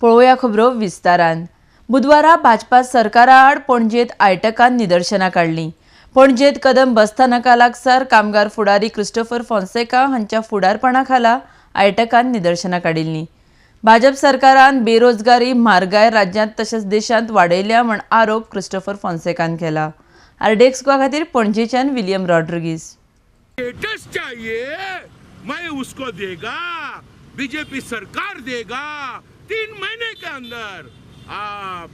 पळोवया खबरो विस्तारान. बुधवारा भाजपा सरकारा आड पणजेंत आयटकान निदर्शनां काडलीं. पणजेंत कदंब बसस्थानका लागसार कामगार फुडारी क्रिस्टोफर फोन्सेका हांच्या फुडारपणा खाला आयटकान निदर्शनां काडिल्लीं. भाजप सरकारान बेरोजगारी, म्हारगाय राज्यांत तशेंच देशांत वाडयल्या म्हण आरोप क्रिस्टोफर फोन्सेकान केला. आरडीएक्स गोवा खातीर पणजेच्यान विलियम रॉड्रिगीस. स्टेटस चाहिए, मैं उसको देगा, बीजेपी सरकार देगा 3 महीने के अंदर. आप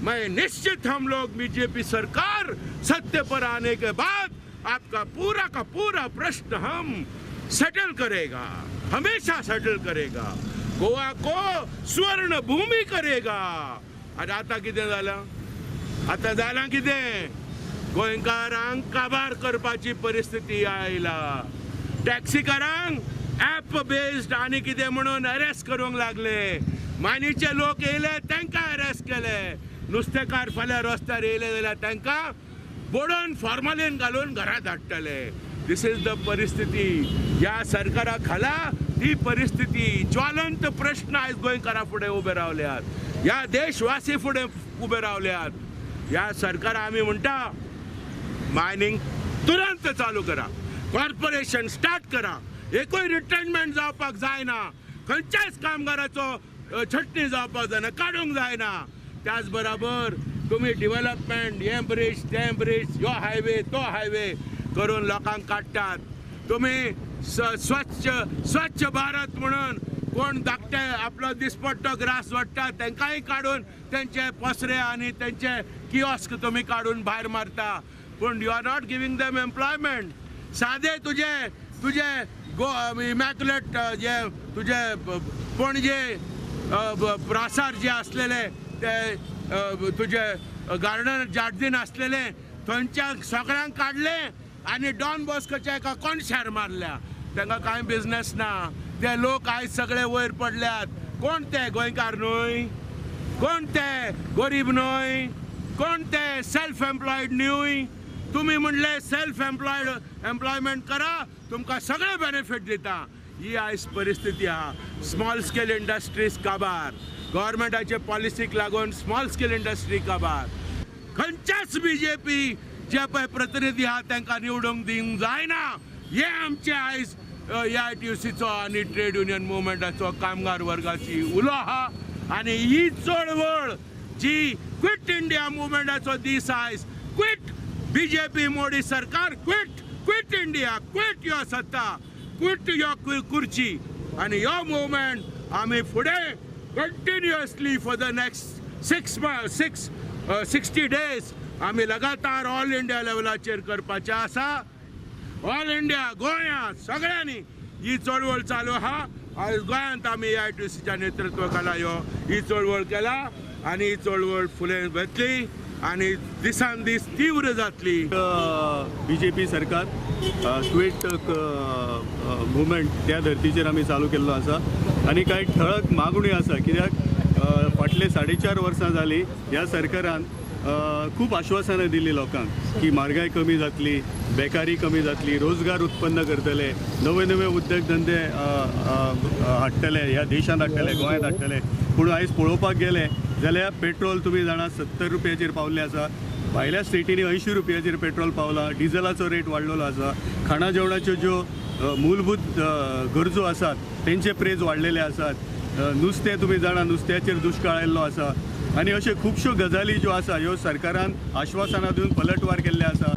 मैं निश्चित, हम लोग बीजेपी सरकार सत्य पर आने के बाद आपका पूरा का पूरा प्रश्न हम सेटल करेगा, हमेशा सेटल करेगा. गोवा को स्वर्ण भूमी करेगा. आणि आता कितें जालां? आतां जालां कितें? गोंयकारांक काबार करपाची परिस्थिती आयला. टॅक्सीकारांक ॲप बेस्ड आनी कितें म्हणून अरेस्ट करूंक लागले. मानीचे लोक येयले, तांकां अरेस्ट केले. नुस्तेकार फाल्यां रस्त्यार येयले जाल्यार तांकां बोडोन फॉर्मालीन घालून घरा धाडटले. This is the परिस्थिती. ह्या सरकारा खाला ही परिस्थिती, ज्वलंत प्रश्न आयज गोंयकारा फुडें उबे रावल्यात, ह्या देशवासी फुडें उबे रावल्यात. ह्या सरकारा आमी म्हणटा, मायनिंग तुरंत चालू करा, कॉर्पोरेशन स्टार्ट करा. एकूय रिट्रेंचमेंट जावपाक जायना, खंयच्याच कामगाराचो छटणी जावपाक जायना, काडूंक जायना. त्याच बराबर तुमी डिवेलपमेंट, हें ब्रिज तें ब्रिज, ह्यो हायवे तो हायवे करून लोकांक काडटात. तुमी स्वच्छ स्वच्छ भारत म्हणून कोण धाकटे आपलो दिसपट्टो ग्रास जोडटा तांकांय काडून तेंचे पसरे आनी तेंचे कियोस्क तुमी काडून भायर मारता. पूण you are not giving them employment. सादे तुजे तुजे गो इमॅक्युलेट जे तुजे पणजे प्रासार जे आसलेले ते तुजे गार्डन जार्दीन आसलेले थंयच्या सगळ्यांक काडले आनी डॉन बॉस्कोच्या एका कोणशार मारल्या. तांकां कांय बिजनेस ना. ते लोक आयज सगळे वयर पडल्यात. कोण ते? गोंयकार न्हय? कोण ते? गरीब न्हय? कोण ते? सेल्फ एम्प्लॉयड न्हय? तुमी म्हणले सेल्फ एम्प्लॉयड एम्प्लॉयमेंट करा, तुमकां सगळे बेनिफीट दिता. ही आयज परिस्थिती आहा. स्मॉल स्केल इंडस्ट्रीज काबार, गव्हर्मेंटाचे पॉलिसीक लागून स्मॉल स्केल इंडस्ट्री काबार. खंयच्याच बीजेपी जे पळय प्रतिनिधी आहा तांकां निवडूंक दिवंक जायना. हे आमचे आयज AITUCचो आनी ट्रेड युनियन मुवमेंटाचो कामगार वर्गाची उलो आहा. आनी ही चळवळ जी क्विट इंडिया मुवमेंटाचो दीस आयज, क्विट बीजेपी मोदी सरकार, quit, quit India, quit your सत्ता, क्विट your खुर्ची. आनी ह्यो मुवमेंट आमी फुडें continuously for the next 60 days आमी लगातार ऑल इंडिया लेवलाचेर करपाचें आसा. ऑल इंडिया गोंयांत सगळ्यांनी ही चळवळ चालू आहा. आयज गोंयांत आमी AITUCच्या नेतृत्व खाला ह्यो ही चळवळ केला आनी ही चळवळ फुडें वतली आनी दिसान दीस तीव्र जातली. बीजेपी सरकार क्विट मुवमेंट त्या धर्तीचेर आमी चालू केल्लो आसा आनी कांय ठळक मागण्यो आसा. कित्याक फाटले 4.5 वर्सां जालीं ह्या सरकारान खूब आश्वासनां दिल्ली लोकांक की म्हारगाय कमी जातली, बेकारी कमी जातली, रोजगार उत्पन्न करतले, नवे नवे उद्देग धंदे हाडटले, ह्या देशांत हाडटले, गोंयांत हाडटले. पूण आयज पळोवपाक गेले जाल्यार पेट्रोल तुमी जाणा 70 रुपयाचेर पावल्लें आसा. भायल्या स्टेटींनी 80 रुपयाचेर पेट्रोल पावलां. डिझलाचो रेट वाडलेलो आसा. खाणा जेवणाच्यो ज्यो मूलभूत गरजो आसात तेंचे प्रेज वाडलेले आसात. नुस्तें तुमी जाणा नुस्त्याचेर दुश्काळ आयिल्लो आसा. आनी अश्यो खुबश्यो गजाली ज्यो आसा ह्यो सरकारान आश्वासनां दिवन पलटवार केल्ले आसा.